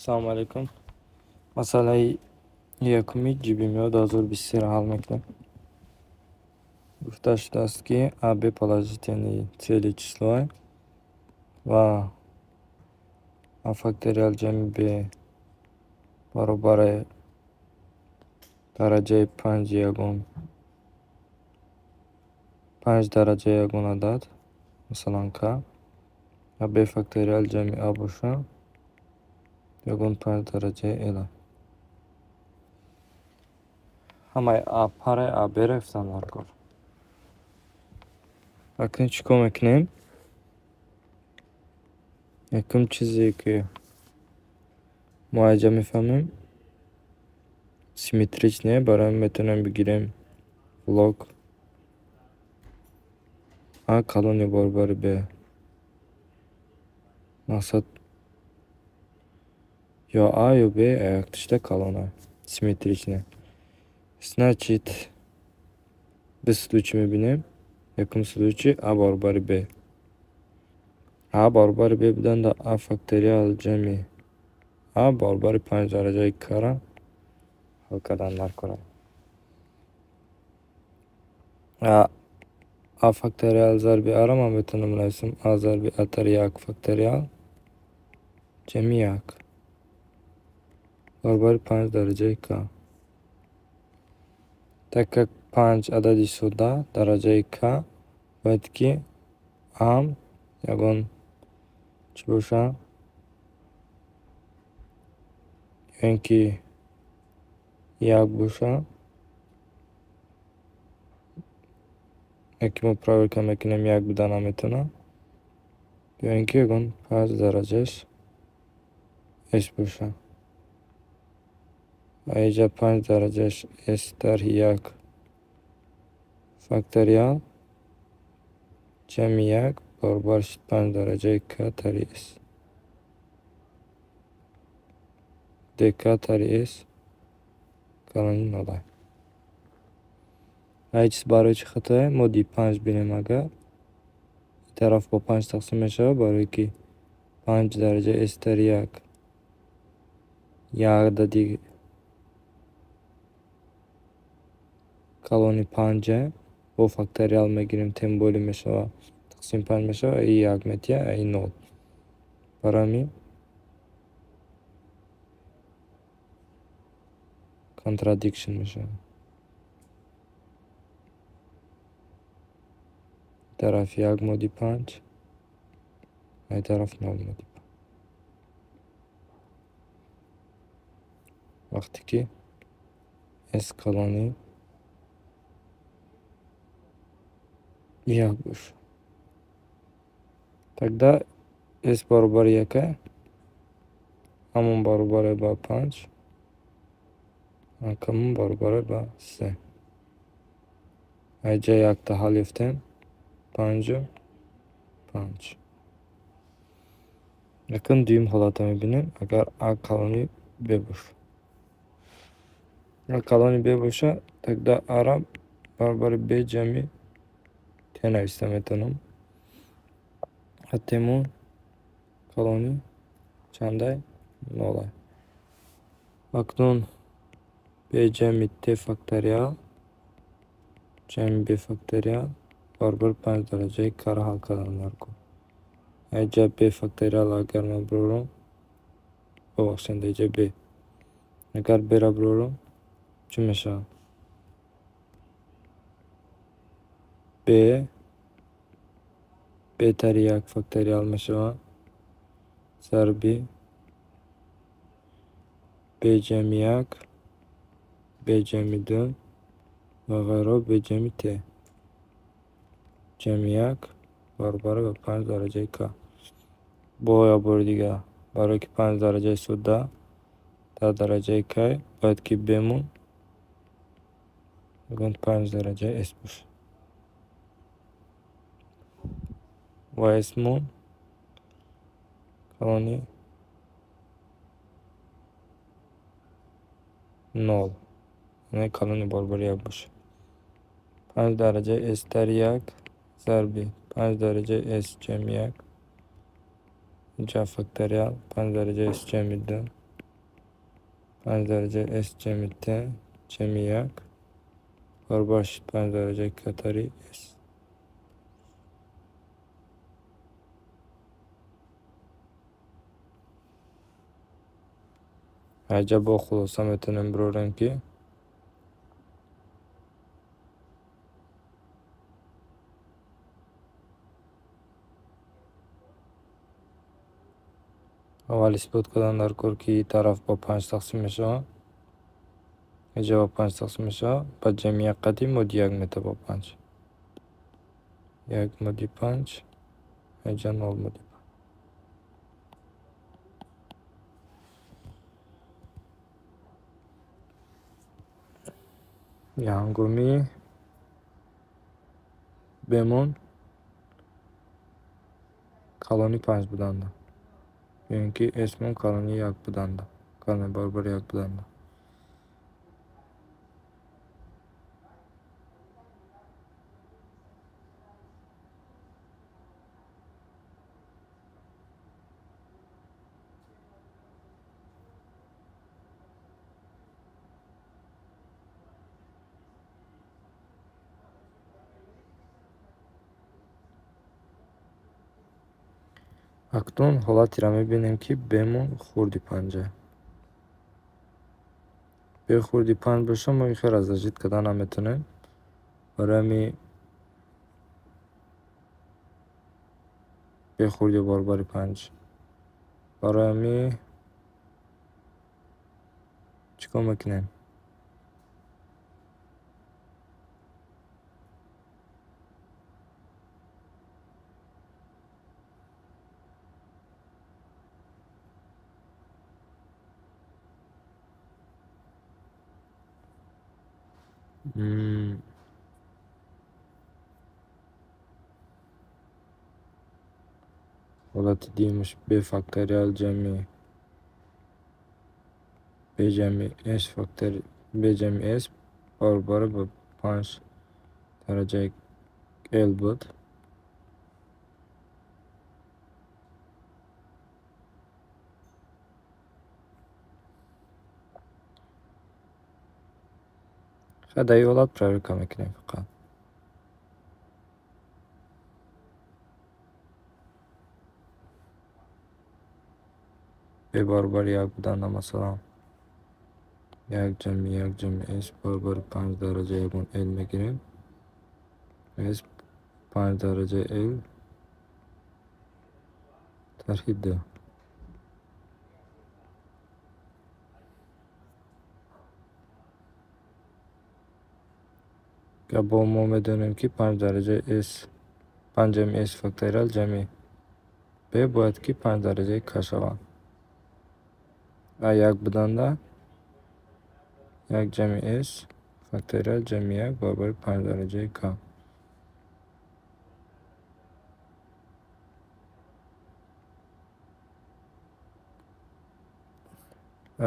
Салому алейкум. Масъалаи якуми ГБМО 2023-ро ҳал мекунем. Гуфта шудааст, ки АБ положительный целое число ва А факториал ҷамъи Б баробари дараҷаи панҷ ягон панҷ дараҷаи ягон адад, масалан К, ва Б факториал ҷамъи А боша ягон панҷ дараҷаи Л. Ҳамаи А параи А Б-ро гуфтан дар кор. Акнун чӣ кор мекунем? Якум чизе, ки мо айҷа мефаҳмем, симметричне, барои метавонем бигирем лог А калони баробари Б. Мақсад ё А, ё Б якташта калона, симметричне. Значит, ду случай мебинем. Якум случай А баробари Б. А баробари Б буданда А факториал ҷамъи А баробари панҷ дараҷаи К-ра ҳал кардан дар кор. А факториал зарби А-ро ман метавонам нависам А зарби А тари як факториал ҷамъи як баробари панҷ дараҷаи К. Так как панҷ адади содда, дараҷаи К бояд ки ам ягон чӣ боша, ё ин ки як боша, яке мо проверка мекунем, як буда наметавонад, ё ин ки ягон панҷ дараҷаш с боша. Аиҷа панҷ дараҷаш с тарҳи як факториал ҷамъи як баробар шуд панҷ дараҷаи к тари с. Дк тари с калони нолай. Ай чиз барои чӣ хатое? Мо ди панҷ бинем, агар ин тараф бо панҷ тақсим мешавад, барое ки панҷ дараҷаи с тари як як адади калони панҷа бо факториал мегирем, тем более мешавад, тақсим панҷ мешавад, и як метия, и нол. Барои ҳамин contradiction мешавад. Тараф як моди панҷ, ай тараф нол моди панҷ. Вақте ки с калони як бошад, тогда с баробари яка, ҳамон баробаре ба панҷ, камон баробаре ба се. Айҷа якта ҳал ёфтем, панҷу панҷ. Якун дуюм ҳолатро мебинем, агар А калони Б бошад. А калони Б бошад, тогда А-ра баробари Б ҷамъи Т нависта метавонам. А Т-мон калони чандай? Нолай. Акнун Б ҷамъи Т факториал ҷамъи Б факториал баробари панҷ дараҷаи К-ро ҳал кардан дар кор. Айҷа Б факториал агар ман бирорам, бубахшед, айҷа Б. Агар Б-ро бирорам, чӣ мешавад? Б Б тари як факториал мешавад зарби Б ҷамъи як, Б ҷамъи ду ва ғайро Б ҷамъи Т ҷамъи як баробар ба панҷ дараҷаи К. Бо як бори дигар, барое ки панҷ дараҷаи содда дар дараҷаи К, бояд ки Б-мон ягон панҷ дараҷаи С бошад. Ва С-мон калони нол, яъне калони баробари як бошад. Панҷ дараҷаи С тари як зарби панҷ дараҷаи С ҷамъи як инҷа факториал панҷ дараҷаи С ҷамъи ду 5 дараҷаи S ҷамъи T ҷамъи 1 баробар шуд 5 дараҷаи K тарҳи S. Аҷа бо хулоса метавонем бирорем, ки аввал исбот кардан дар кор, ки тараф ба 5 тақсим мешавад, инҷа ба 5 тақсим мешавад, ба ҷамъи як қадим моди 1 мета ба 5. 1 моди 5, инҷа 0 моди 5. Ҳангоми бемон калони 5 буданда, ё ин ки S-мон калони 1 буданда, калони баробари 1 буданда. Акнун ҳолатеро мебинем, ки бемон хурди 5. Б хурди 5 боша, мо ихел разложить кардан наметавонем. Барои ҳамин б хурди баробари 5. Барои ҳамин чӣ кор мекунем? Ҳолати дуюмаш b факториал ҷамъи b ҷамъи s фактори b ҷамъи s баробар ба 5 дараҷаи l буд. Дар ин ҳолат проверка мекунем фақат. B баробари 1 буданда, масалан, 1 ҷамъи 1 ҷамъи S баробари 5 дараҷа ягон L мегирем. S 5 дараҷа L тарҳи 2. Бо мо медонем, ки 5 дараҷаи S 5 ҷамъи S факториал ҷамъи B бояд ки 5 дараҷаи K шавад. А 1 буданда 1 ҷамъи S факториал ҷамъи 1 баробари 5 дараҷаи K.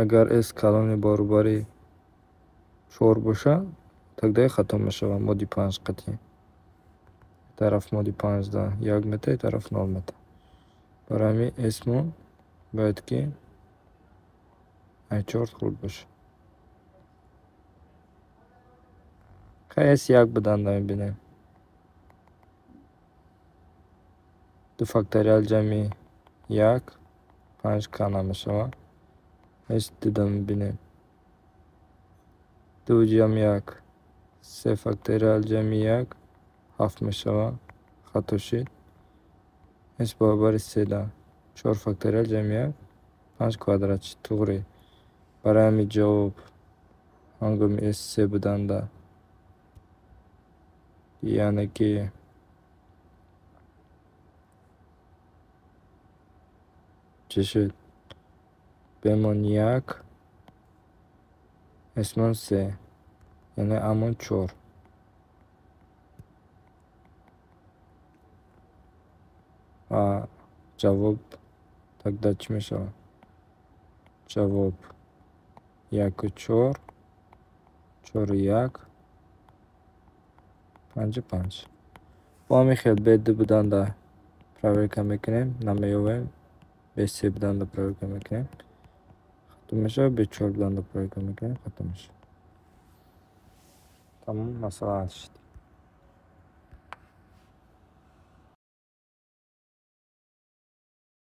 Агар S калони баробари 4 бошад, тогда хато мешавад моди 5 қатъӣ. Тараф моди 5 да 1 мета, тараф 0 мета. Барои ҳамин S-мон бояд ки 4 хурд бошад. Хай S 1 буданда мебинем. 2 факториал ҷамъи 1 5 К намешавад. S 2 да мебинем. 2 ҷамъи 1 3 факториал ҷамъи 1 7 мешавад. Хато шид. S баробари 3 да 4 факториал ҷамъи 1 5 квадрат шид. Туғри. Барои ҳамин ҷавоб ҳангоми S 3 буданда, яъне ки чӣ шуд? Бемон 1, S-мон 3, яъне амон 4. А ҷавоб тогда чӣ мешавад? Ҷавоб 1 4, 4 1, 5 5. Бо ҳамин хел B2 буданда проверка мекунем, намеёбем. B3 буданда проверка мекунем. Хато Ду мешавад, бе чор буданда проверка мекунем, хато мешавад. Тамом, масъала ҳал шуд.